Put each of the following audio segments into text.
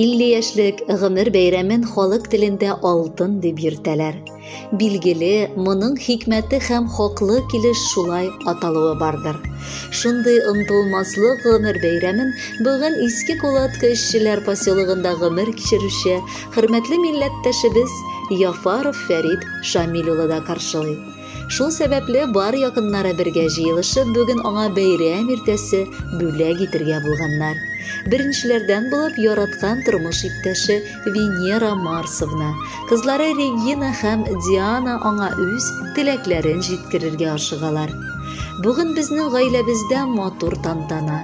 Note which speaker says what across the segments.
Speaker 1: 50 яшьлек гомер бәйрәмен халык телендә алтын дип йөртәләр. Билгеле, моның хикмәте һәм хаклы килеш шулай аталуы бардыр. Шундый онытылмаслык гомер бәйрәмен бүген Иске Кулатка эшчеләр поселогында гомер кичерүче хөрмәтле милләттәшебез Яфаров Фәрит Шамил улы да каршылый. Шул сәбәпле бар якыннары бергә җыелышып бүген аңа бәйрәм иртәсе бүләк итергә булганнар. Беренчеләрдән булып яраткан тормыш иптәше Венера Марсовна, кызлары Регина һәм Диана аңа үз теләкләрен җиткерергә ашыгалар. Бүген безнең гаиләбездә матур тантана.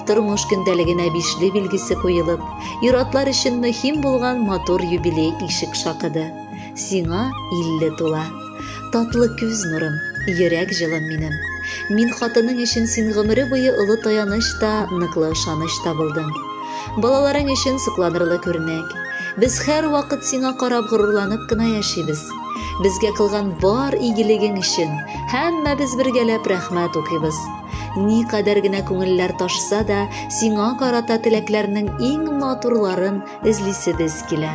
Speaker 1: Тормыш көндәлегенә бишле билгесе куелып, ир-атлар өчен мөһим булган матур юбилей ишек шакыды. Сиңа 50 тула. Татлы күз нурым, йөрәк җылым минем. Мин хатының өчен син гомере буе олы таяныч та, ныклы ышаныч та булдың. Балаларың өчен сокланырлык үрнәк. Без һәрвакыт сиңа карап горурланып кына яшибез. Безгә кылган бар игелегең өчен һәммәбез бергәләп рәхмәт укыйбыз. Никадәр генә күңелләр ташса да, сиңа карата теләкләрнең иң матурларын эзлисебез килә.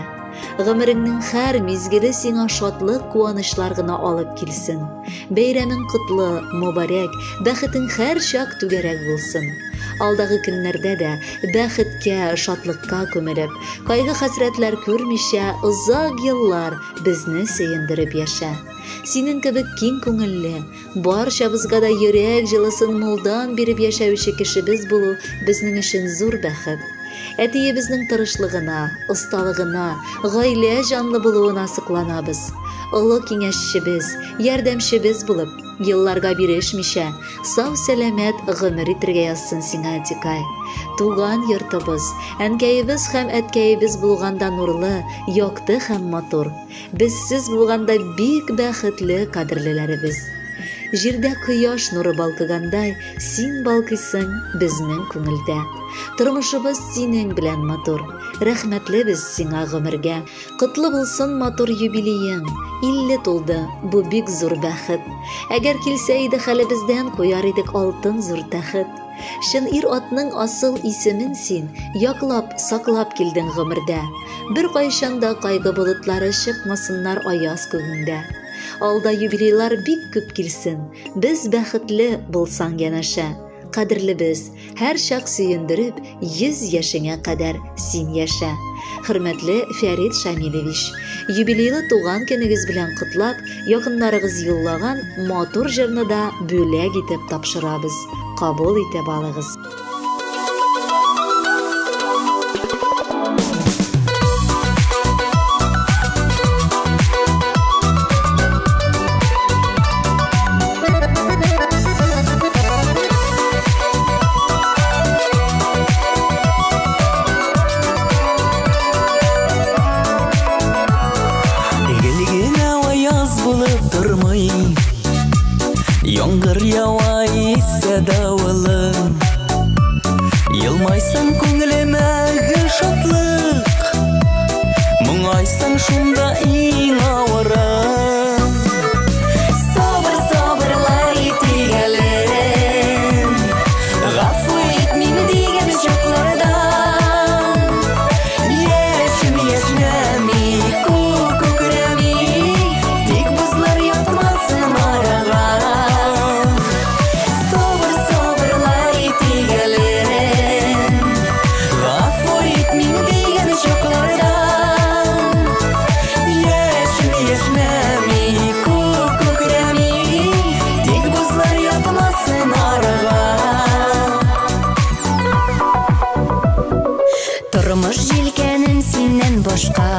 Speaker 1: Гомереңнең һәр мизгеле сиңа шатлык, куанычлар гына алып килсен. Бәйрәмең котлы, мобарәк, бәхетең һәрчак түгәрәк булсын. Алдагы көннәрдә дә бәхеткә, шатлыкка күмелеп, кайгы-хәсрәтләр күрмичә, озак еллар безне сөендереп яшә. Синең кебек киң күңелле, барчабызга да йөрәк җылысын мулдан биреп яшәүче кешебез булу безнең өчен зур бәхет. Әтиебезнең тырышлыгына, осталыгына, гаилә җанлы булуына сокланабыз. Олы киңәшчебез, ярдәмчебез булып, елларга бирешмичә, сау-сәламәт гомер итергә язсын сиңа, әтикай. Туган йортыбыз, әнкәебез һәм әткәебез булганда нурлы, якты һәм матур. Безсез булганда бик бәхетле кадерлеләребез. Җирдә кояш нуры балкыгандай, син балкыйсың безнең күңелдә. Тормышыбыз синең белән матур. Рәхмәтле без сиңа гомергә. Котлы булсын матур юбилеең. 50 тулды, бу бик зур бәхет. Әгәр килсә иде хәлебездән, куяр идек алтын зур тәхет. Чын ир-атның асыл исемен син яклап, саклап килдең гомердә. Беркайчан да кайгы болытлары чыкмасыннар аяз күгеңдә. Алда юбилейлар бик күп килсен, без бәхетле булсаң янәшә. Кадерлебез, һәрчак сөендереп, 100 яшеңә кадәр син яшә. Хөрмәтле Фәрит Шамилевич, юбилейлы туган көнегез белән котлап, якыннарыгыз юллаган матур җырны да бүләк итеп тапшырабыз. Кабул итеп алыгыз.
Speaker 2: Гел генә аяз булып тормый, яңгыр ява исә давылы. Елмайсаң күңелемә гел шатлык, моңайсаң шунда иң авыры. Сабыр, сабырлар итик әле, гафу итмим дигән чакларда. Яшем яшьнәми, күк күкрәми, тик бозлар ятмасын арага. Сабыр, сабырлар итик әле, гафу итмим дигән чакларда. Яшем яшьнәми, күк күкрәми, тик бозлар ятмасын арага.
Speaker 3: Тормыш җилкәнен синнән башка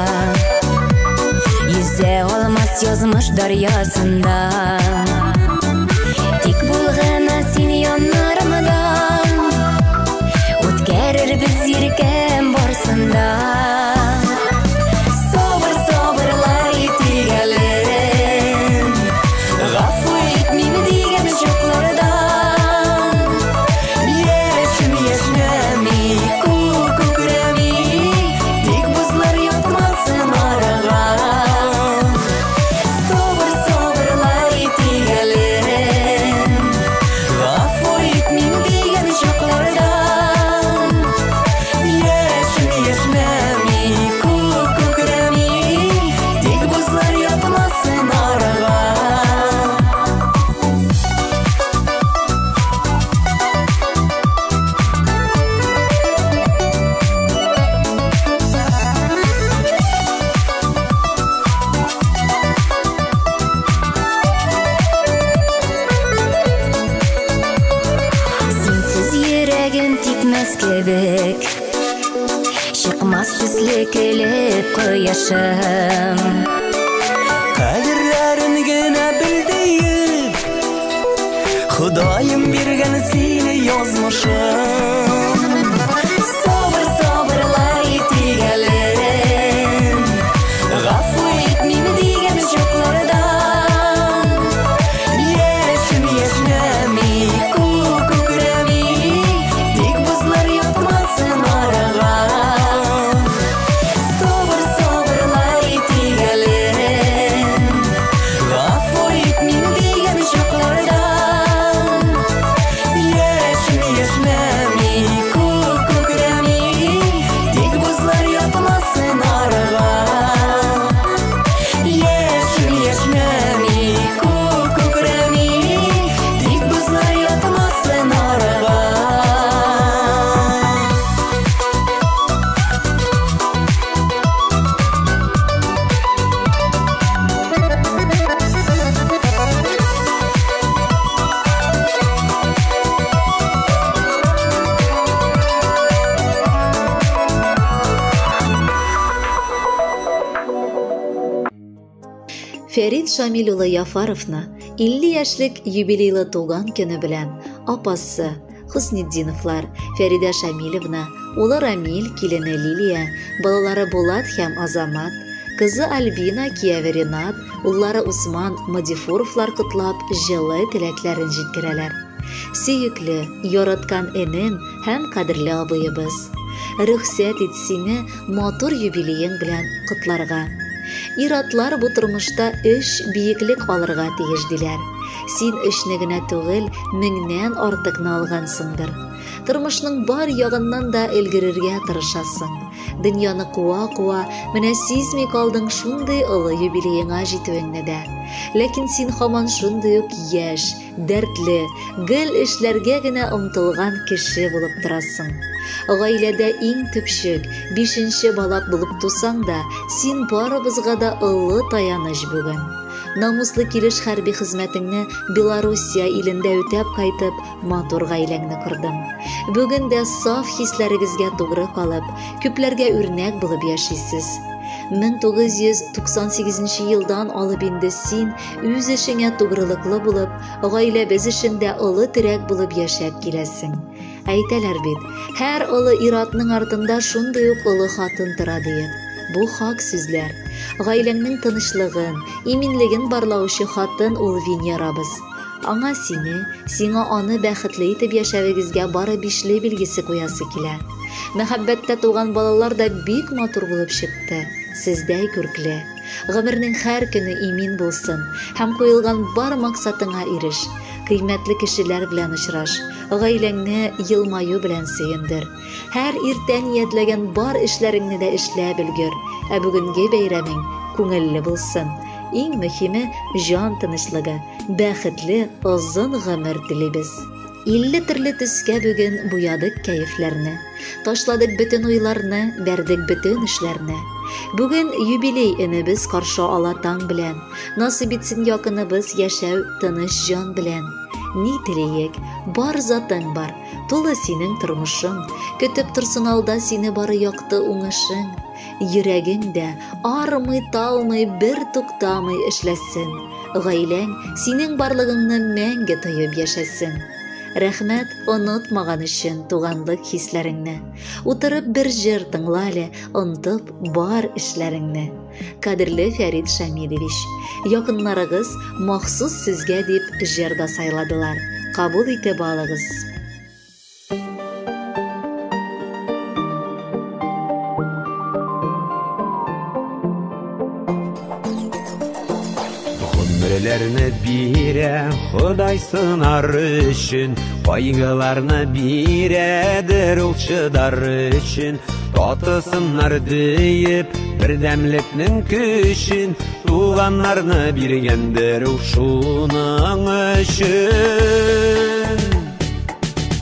Speaker 3: йөзә алмас язмыш дәрьясында. Тик булгына син яннарымда, үткәрербез иркәм барсында.
Speaker 2: Сабыр, сабырлар итик әле, гафу итмим дигән чакларда. Яшем яшьнәми, күк күкрәми, тик бозлар ятмасын арага. Сабыр, сабырлар итик әле, гафу итмим дигән чакларда. Яшем яшьнәми,
Speaker 3: әле көлеп кояшым.
Speaker 2: Кадерләрен генә бел диеп, Ходаем биргән сине язмышым.
Speaker 3: Сабыр, сабырлар итик әле, гафу итмим дигән чакларда.
Speaker 2: Яшен яшьнәми, күк күкрәми, тик бозлар ятмасын арага.
Speaker 3: Сабыр, сабырлар итик әле, гафу итмим дигән чакларда.
Speaker 2: Яшен яшьнәми, күк күкрәми, тик бозлар ятмасын арага. Яшен яшьнәми, күк күкрәми, тик бозлар ятмасын арага.
Speaker 1: Фәрит Шамил улы Яфаровны 50 яшьлек юбилейлы туган көне белән апасы Хуснетдиновлар, Фәридә Шамилевна, улы Рамил, килене Лилия, балалары Булат һәм Азамат, кызы Альбина, кияве Ренат, уллары Усман, Мадифуровлар котлап җылы теләкләрен җиткерәләр. Сөекле, яраткан энем һәм кадерле абыебыз, рөхсәт ит сине матур юбилеең белән котларга. Ир-атлар бу тормышта өч биеклек алырга тиеш диләр. Син өчне генә түгел, меңнән артыкны алгансыңдыр. Тормышның бар ягыннан да өлгерергә тырышасың. Дөньяны куа-куа, менә сизми калдың шундый олы юбилееңа җитүеңне дә. Ләкин син һаман шундый ук яшь, дәртле, гел эшләргә генә омтылган кеше булып торасың. Гаиләдә иң төпчек, бишенче бала булып тусаң да, син барыбызга да олы таяныч бүген. Намуслы килеш хәрби хезмәтеңне Белоруссия илендә үтәп кайтып, матур гаиләңне кордың. Бүген дә саф хисләрегезгә тугры калып, күпләргә үрнәк булып яшисез. 1998 елдан алып инде син үз эшеңә тугрылыклы булып, гаиләбез эшендә олы терәк булып яшәп киләсең. Әйтәләр бит, һәр олы ир-атның артында шундый ук олы хатын тора диеп. Бу хак сүзләр. Гаиләңнең тынычлыгын, иминлеген барлаучы хатын ул Венерабыз. Аңа сине, сиңа аны бәхетле итеп яшәвегезгә бары бишле билгесе куясы килә. Мәхәббәттә туган балалар да бик матур булып чыкты. Сездәй күркле. Гомернең һәр көне имин булсын һәм куелган бар максатыңа иреш. Кыйммәтле кешеләр белән очраш, гаиләңне елмаю белән сөендер. Һәр иртә ниятләгән бар эшләреңне дә эшләп өлгер. Ә бүгенге бәйрәмең күңелле булсын. Иң мөһиме җан тынычлыгы, бәхетле озын гомер телибез. 50 төрле төскә бүген буядык кәефләрне. Ташладык бөтен уйларны, бәрдек бөтен эшләрне. Бүген юбилей энебез каршы ала таң белән. Насыйп итсен якыныбыз яшәү тыныч җан белән. Ни телиек, бар затың бар, тулы синең тормышың. Көтеп торсын алда сине бары якты уңышың. Йөрәгең дә армый, талмый, бер туктамый эшләсен. Гаиләң синең барлыгыңны мәңге тоеп яшәсен. Рәхмәт онытмаган өчен туганлык хисләреңне. Утырып бер җыр тыңла әле, онытып бар эшләреңне. Кадерле Фәрит Шамилевич, якыннарыгыз махсус сезгә дип җыр да сайладылар. Кабул итеп алыгыз.
Speaker 4: Гомерләрне бирә Ходай сынар өчен, кайгыларны бирәдер ул чыдар өчен. Татысыннар диеп бердәмлекнең көчен, туганнарны биргәндер ул шуның өчен.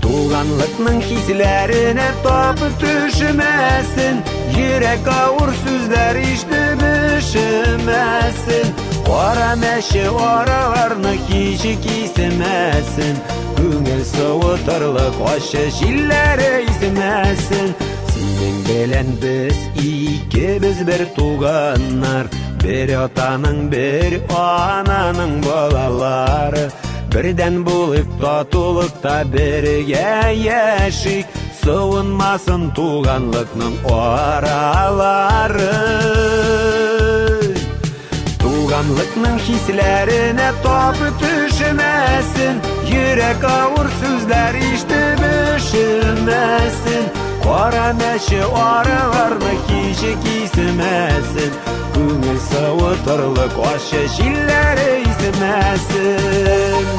Speaker 4: Туганлыкның хисләренә тапып төшмәсен, йөрәк авыр сүзләр ишетеп өшемәсен. Кара мәче араларны һич кисмәсен, күңел суытырлык ачы җилләре исмәсен. Син Синең белән без икебез бер туганнар, бер атаның, бер ананың балалары. Бердән булып татулыкта бергә яшик, суынмасын туганлыкның аралары. Туганлыкның хисләренә тап төшмәсен, йөрәк авыр сүзләр ишетеп өшемәсен. Кара мәче араларны һич кисмәсен, күңел савытырлык ачы җилләре исмәсен.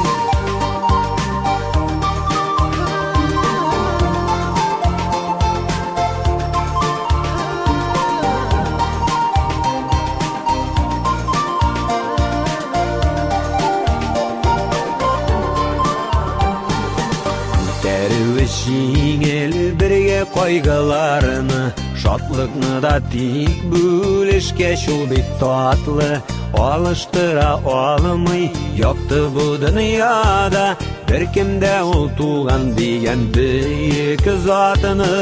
Speaker 4: Күтәрүе җиңел бергә кайгыларны, шатлыкны да тик бүлешкәч ул бик татлы. Алыштыра алмый якты бу дөньяда беркем дә ул туган дигән бөек затны.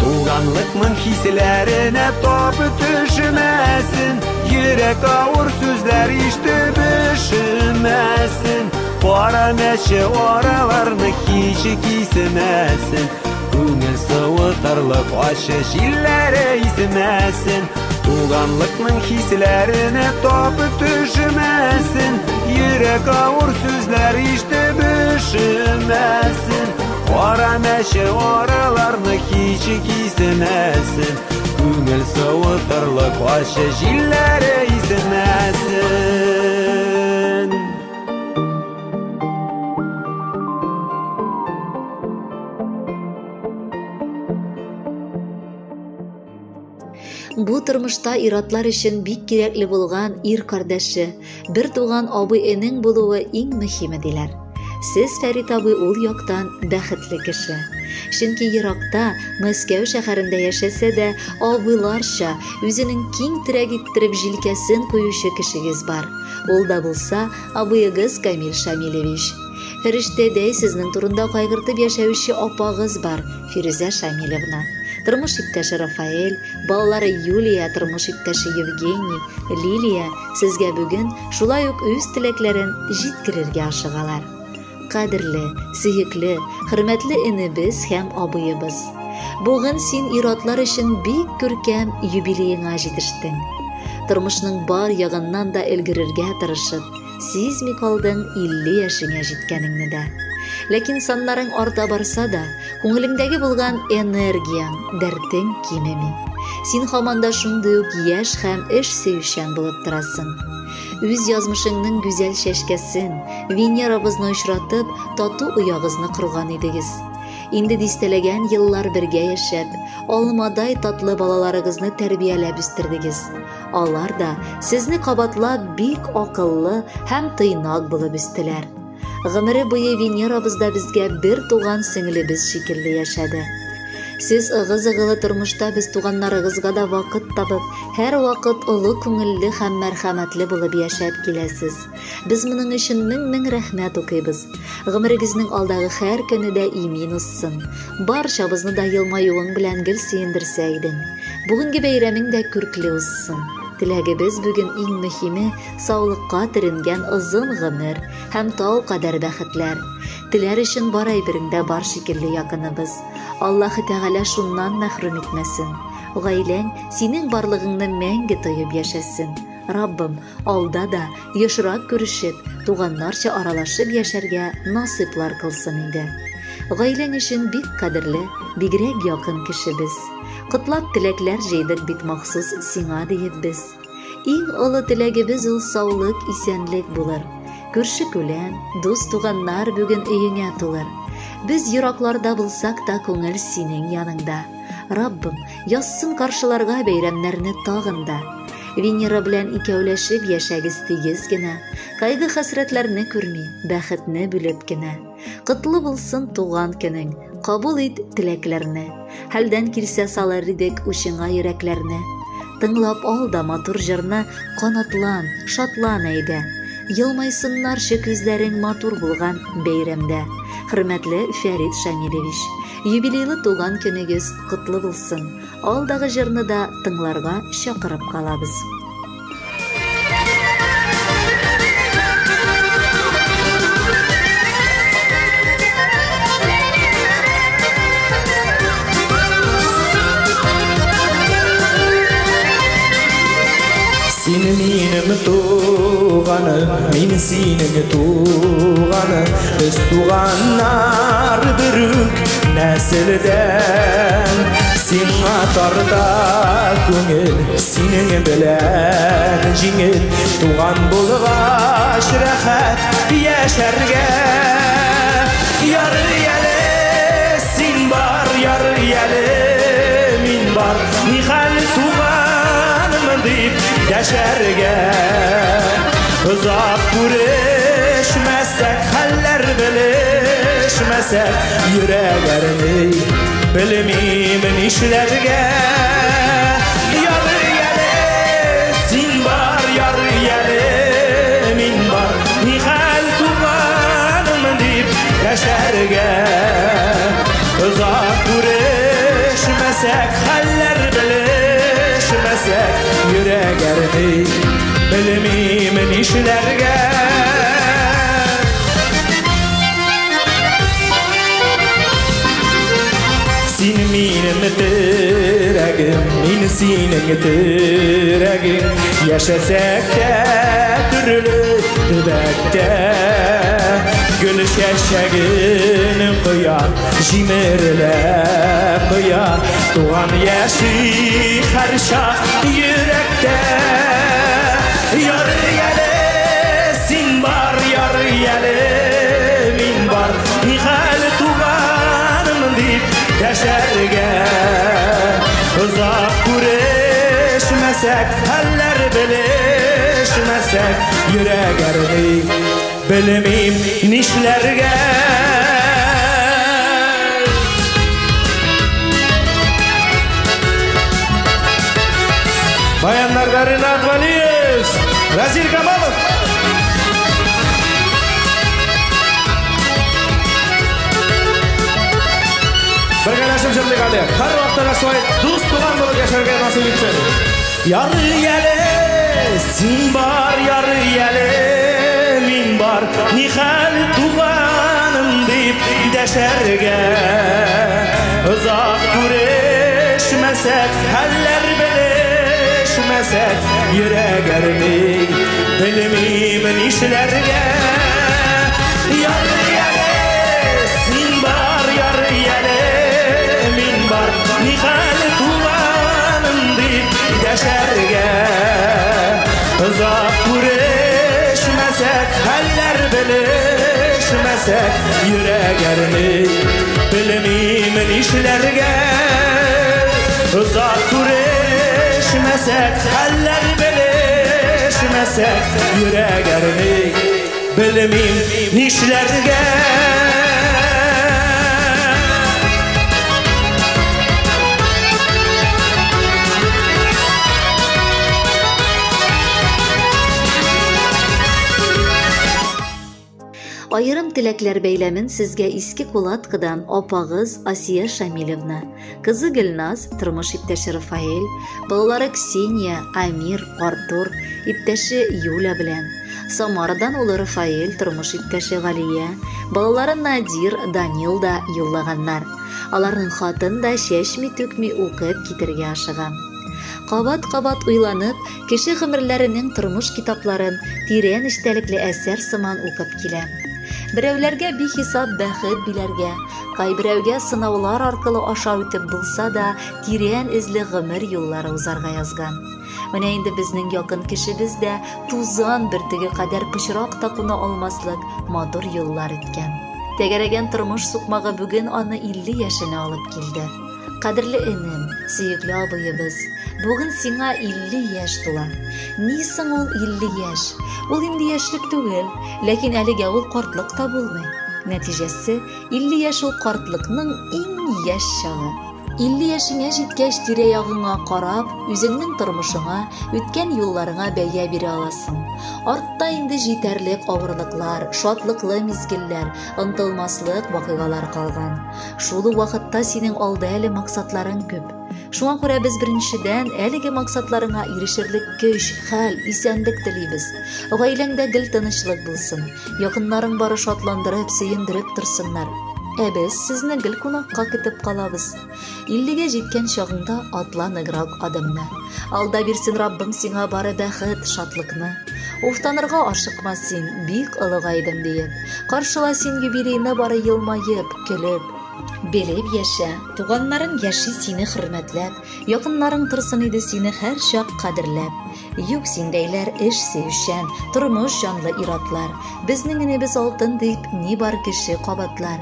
Speaker 4: Туганлыкның хисләренә тап төшмәсен, йөрәк авыр сүзләр ишетеп өшемәсен. Кара мәче араларны һич кисмәсен, күңел савытырлык ачы җилләре исмәсен. Туганлыкның хисләренә тап төшмәсен, йөрәк авыр сүзләр ишетеп өшемәсен. Кара мәче араларны һич кисмәсен, күңел савытырлык ачы җилләре исмәсен.
Speaker 1: Бу тормышта иратлар өчен бик кирәкле булган ир кардәше, бер туган абый-энең булуы иң мөһиме диләр. Сез, Фәрит абый, ул яктан бәхетле кеше. Чөнки еракта, Мәскәү шәһәрендә яшәсә дә, абыйларча, үзенең киң терәк иттереп җилкәсен куючы кешегез бар. Ул да булса, абыегыз Камил Шамилевич. Фәрештәдәй сезнең турында кайгыртып яшәүче апагыз бар, Фирүзә Шамилевна. Тормыш иптәше Рафаэль, балалары Юлия, тормыш иптәше Евгений, Лилия сезгә бүген шулай ук үз теләкләрен җиткерергә ашыгалар. Кадерле, сөекле, хөрмәтле энебез һәм абыебыз. Бүген син ир-атлар өчен бик күркәм юбилееңа җитештең. Тормышның бар ягыннан да өлгерергә тырышып, сизми калдың 50 яшеңә җиткәнеңне дә. Ләкин саннарың арта барса да, күңелеңдәге булган энергияң, дәртең кимеми. Син һаман да шундый ук яшь һәм эш сөючән булып торасың. Үз язмышыңның гүзәл чәчкәсен, Венерабызны очратып, тату оягызны корган идегез. Инде дистәләгән еллар бергә яшәп, алмадай татлы балаларыгызны тәрбияләп үстердегез. Алар да сезне кабатлап бик акыллы һәм тыйнак булып үстеләр. Гомере буе Венерабыз да безгә бер туган сеңлебез шикелле яшәде. Сез ыгы-зыгылы тормышта без туганнарыгызга да вакыт табып, һәрвакыт олы күңелле һәм мәрхәмәтле булып яшәп киләсез. Без моның өчен мең-мең рәхмәт укыйбыз. Гомерегезнең алдагы һәр көне дә имин узсын. Барчабызны да елмаюың белән гел сөендерсә идең. Бүгенге бәйрәмең дә күркле узсын. Теләгебез бүген иң мөһиме саулыкка төренгән озын гомер һәм тау кадәр бәхетләр. Теләр өчен бар әйберең дә бар шикелле якыныбыз. Аллаһы Тәгалә шуннан мәхрүм итмәсен. Гаиләң синең барлыгыңны мәңге тоеп яшәсен. Раббым, алда да ешрак күрешеп, туганнарча аралашып яшәргә насыйплар кылсын инде. Гаиләң өчен бик кадерле, бигрәк якын кешебез. Котлап теләкләр җыйдык бит махсус сиңа диеп без. Иң олы теләгебез ул саулык, исәнлек булыр. Күрше-күлән, дус-туганнар бүген өеңә тулыр. Без еракларда булсак та, күңел синең яныңда. Раббым, язсын каршыларга бәйрәмнәрне тагын да. Венера белән икәүләшеп яшәгез тигез генә, кайгы-хәсрәтләрне күрми, бәхетне бүлеп кенә. Котлы булсын туган көнең, кабул ит теләкләрне. Хәлдән килсә салыр идек учыңа йөрәкләрне. Тыңлап ал да матур җырны, канатлан, шатлан әйдә. Елмайсыннарчы күзләрең матур булган бәйрәмдә. Хөрмәтле Фәрит Шамилевич, юбилейлы туган көнегез котлы булсын. Алдагы җырны да тыңларга чакырып калабыз.
Speaker 5: Син минем туганым, мин синең туганым, без туганнар бер үк нәселдән. Сиңа тарта күңел, синең белән җиңел, туган булгач рәхәт яшәргә. Ярый әле син бар, ярый әле мин бар, нихәл туганым дип дәшәргә. Озак күрешмәсәк, хәлләр белешмәсәк, йөрәк әрни, белмим нишләргә. Ярый әле син бар, ярый әле мин бар, нихәл туганым дип дәшәргә. Озак күрешмәсәк, хәлләр белешмәсәк, йөрәк әрни, белмим нишләргә. Син минем терәгем, мин синең терәгең, яшәсәк тә төрле төбәктә. Гөл чәчәген коя, җимерелә кыя, туган яши һәрчак йөрәктә. Ярый әле син бар, ярый әле мин бар, нихәл туганым дип дәшәргә. Озак күрешмәсәк, хәлләр белешмәсәк, йөрәк әрни, белмим нишләргә.
Speaker 6: Баяннарда Ренат Валиев, Разиль Камалов. Бергәләшеп җырлыйк әле. Һәрвакытта да шулай дус туган булып яшәргә насыйп итсен.
Speaker 5: Ярый әле син бар, ярый әле мин бар, нихәл туганым дип дәшәргә. Озак күрешмәсәк, хәлләр белешмәсәк, йөрәк әрни, белмим нишләргә. Ярый әле син бар, ярый әле мин бар, нихәл туганым дип дәшәргә. Озак күрешмәсәк, хәлләр белешмәсәк, йөрәк әрни, белмим нишләргә. Озак күрешмәсәк, хәлләр белешмәсәк, йөрәк әрни, белмим нишләргә.
Speaker 1: Аерым теләкләр бәйләмен сезгә Иске Кулаткыдан апагыз Асия Шамилевна, кызы Гөлназ, тормыш иптәше Рафаэль, балалары Ксения, Амир, Артур, иптәше Юля белән, Самарадан улы Рафаэль, тормыш иптәше Галия, балалары Надир, Данил да юллаганнар. Аларның хатын да чәчми-түкми укып китергә ашыгам. Кабат-кабат уйланып, кеше гомерләренең тормыш китапларын тирән эчтәлекле әсәр сыман укып киләм. Берәүләргә бихисап бәхет биләргә, кайберәүгә сынаулар аркылы аша үтеп булса да, тирән эзле гомер юллары узарга язган. Менә инде безнең якын кешебез дә тузан бөртеге кадәр пычрак та куна алмаслык матур юллар үткән. Тәгәрәгән тормыш сукмагы бүген аны 50 яшенә алып килде. Кадерле энем, сөекле абыебыз, бүген сиңа 50 яшь тула. Ни соң ул 50 яшь? Ул инде яшьлек түгел, ләкин әлегә ул картлык та булмый. Нәтиҗәсе, 50 яшь ул картлыкның иң яшь чагы. 50 яшеңә җиткәч, тирә-ягыңа карап, үзеңнең тормышыңа, үткән юлларыңа бәя бирә аласың. Артта инде җитәрлек авырлыклар, шатлыклы мизгелләр, ынтылмаслык вакыйгалар калган. Шул ук вакытта синең алда әле максатларың күп. Шуңа күрә без беренчедән әлеге максатларыңа ирешерлек көч, хәл, исәнлек телибез. Гаиләңдә гел тынычлык булсын. Якыннарың бары шатландырып, сөендереп торсыннар. Ә без сезне гел кунакка көтеп калабыз. 50-гә җиткән чагыңда атла ныграк адымны. Алда бирсен Раббым сиңа бары бәхет, шатлыкны. Уфтанырга ашыкма син, бик олыгайдым диеп. Каршыла син юбилейны бары елмаеп, көлеп. Белеп яшә, туганнарың яши сине хөрмәтләп, якыннарың торсын иде сине һәрчак кадерләп. Юк синдәйләр эш сөючән, тормыш җанлы ир-атлар. Безнең энебез алтын дип, ни бар кеше кабатлар.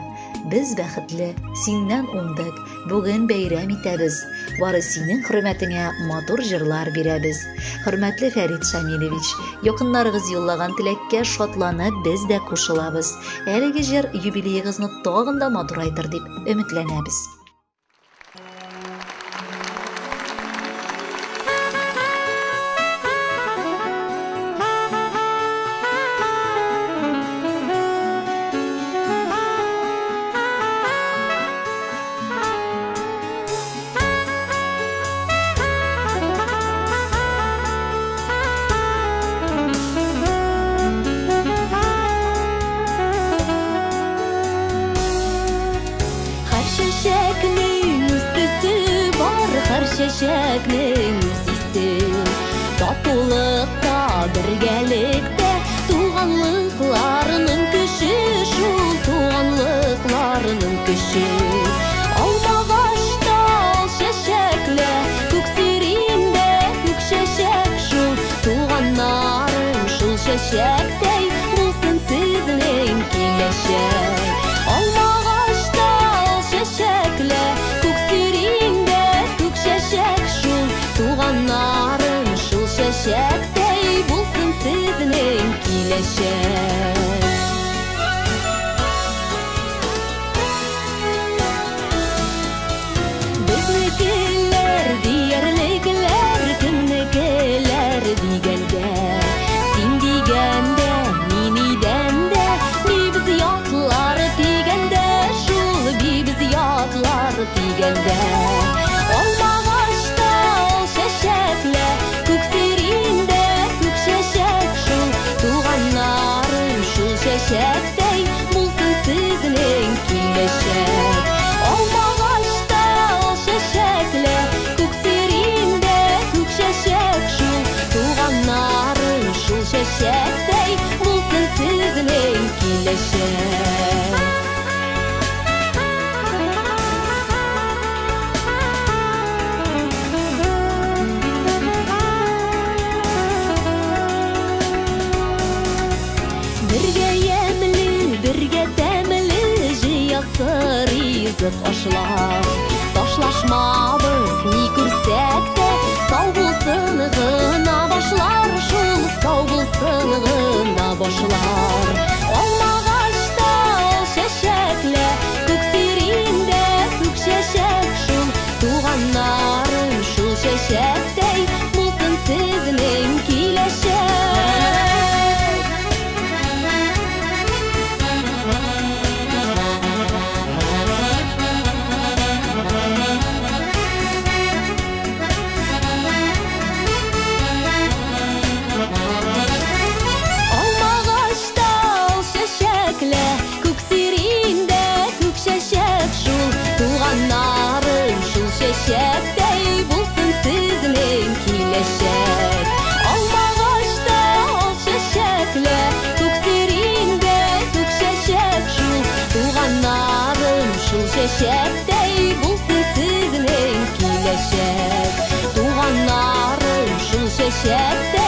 Speaker 1: Без бәхетле, синнән уңдык, бүген бәйрәм итәбез. Бары синең хөрмәтеңә матур җырлар бирәбез. Хөрмәтле Фәрит Шамилевич, якыннарыгыз юллаган теләккә шатланып без дә кушылабыз. Әлеге җыр юбилеегызны тагын да матурайтыр дип өметләнәбез.
Speaker 3: Һәр чәчәкнең үз төсе бар, һәр чәчәкнең үз исе. Татулыкта, бергәлектә туганлыкларының көче шул, туганлыкларының көче. Алмагачта ал чәчәкле, күк сирендә күк чәчәк шул, туганнарым шул чәчәктәй булсын сезнең киләчәк. Алмагачта ал чәчәкле, күк сирендә күк чәчәк шул, туганнарым шул чәчәктәй булсын сезнең киләчәк. Безнекеләр диярлекләр, кемнекеләр дигәндә, син дигәндә, мин идәндә, бибез ятлар дигәндә, шул бибез ятлар дигәндә. Алмагачта ал чәчәкле, күк сирендә күк чәчәк шул, туганнарым шул чәчәктәй булсын сезнең киләчәк. Алмагачта ал чәчәкле, күк сирендә күк чәчәк шул, туганнарым шул чәчәктәй булсын сезнең киләчәк. Бергә ямьле, бергә тәмле җыясы ризык ашлар. Ташлашмабыз ни күрсәк тә, сау булсын гына башлар, шул сау булсын гына башлар. Алмагачта ал чәчәкле, күк сирендә күк чәчәк шул, туганнарым шул чәчәктәй булсын сезнең киләчәк. Алмагачта ал чәчәкле, күк сирендә күк чәчәк шул, туганнарым шул чәчәктәй булсын сезнең киләчәк. Алмагачта ал чәчәкле, күк сирендә күк чәчәк шул, туганнарым шул чәчәктәй булсын сезнең киләчәк. Туганнарым шул чәчәктәй